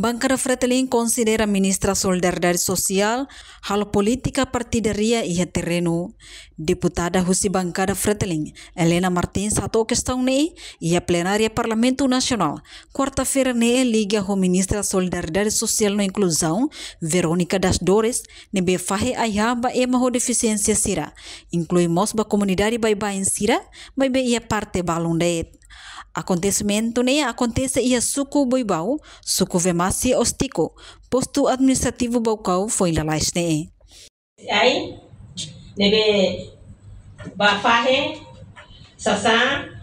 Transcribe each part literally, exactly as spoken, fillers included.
Bankada Fretilin konsidera Ministra Solidariedade Sosiál halo polítika partidária iha terrenu. Deputada husi Bankada Fretilin, Helena Martins, hato'o kestaun ne'e iha plenária Parlamentu Nasionál, kuarta-feira ne'e, liga ho Ministra Solidariedade Sosiál no Inkluzaun, Verónica das Dores, ne'ebé fahe ai-han ba ema ho defisiénsia sira, inklui mós ba komunidade baibain sira, maibé iha parte balun de'it. Akontesimentu ne'e akontese iha suku Boibau, suku Vemasi Ostico, postu administrativu Baucau, foin lalais ne'e. Ai, ne'ebé ba fahe sasán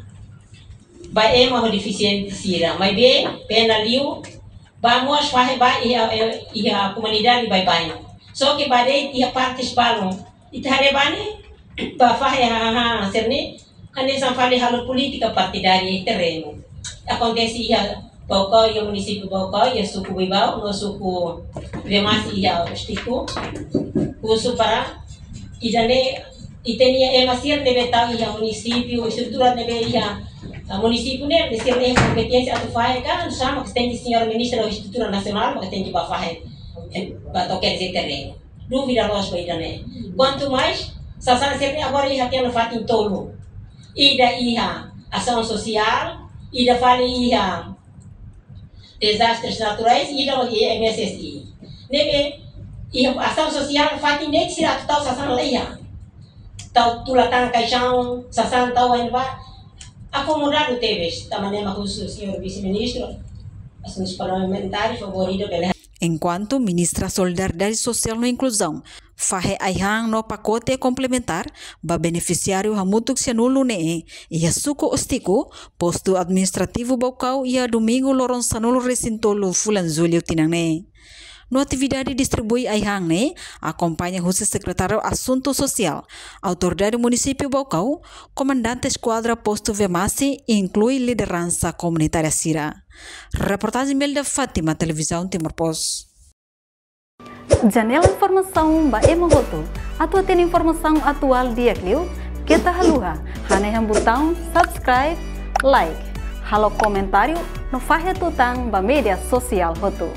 ba ema ho defisiénsia sira, maibé pena liu ba mós fahe ba iha, iha komunidade baibain. Só ke ba de'it iha parte balun. Ita haree ba ne'e, ba fahe hahán sira-ne'e, hanesan fali halo polítika partidária iha terrenu. Akontese iha Baucau, iha munisípiu Baucau, iha suku Boibau, no suku Vemasi iha Ostico. Husu para ida-ne'e, ita-nia ema sira ne'ebé tau iha munisípiu, estrutura ne'ebé iha, ah, munisípiu ne'e, sira-ne'e kompeténsia atu fahe ka, sama ke tenke señór ministru estrutura nasionál, mak tenke ba fahe, eh, ba toke iha terrenu. Dúvida loos ba ida-ne'e. Kuantu mais, sasán sira-ne'e agora iha tiha ona fatin tolu. Ida iha asaun sosiál, ida fali iha dezastres naturais, ida iha M S S I. Ne'ebé iha asaun sosiál fatin ne'e sira atu tau sasán la iha. Tau tula tan kaixaun, sasán tau ain ba. Akomodadu tebes, tanba ne'e mak husu señór vise-ministru, asuntus parlamentares, favór ida bele. Enkuantu Ministra Solidariedade Sosiál no Inkluzaun fahe ai-han no pakote komplementár ba benefisiáriu hamutuk sanulu ne'e iha suku Ostico, postu administrativu Baucau, iha domingu loron sanulu-resin-tolu fulan Jullu tinan ne'e. No atividade distribui ai-han ne'e akompaña husi Sekretáriu Asuntu Sosiál, Autoridade Munisípiu Baucau, Komandante Eskuadra Postu Vemasi, inklui lideransa komunitária sira. Reportajen Imelda Fátima, Televizaun Timor Post. Janela informasaun ba ema hotu. Atu hatene informasaun atuál di'ak liu, keta haluha hanehan butaun subscribe, like, halo komentáriu no fahe tutan ba média sosiál hotu.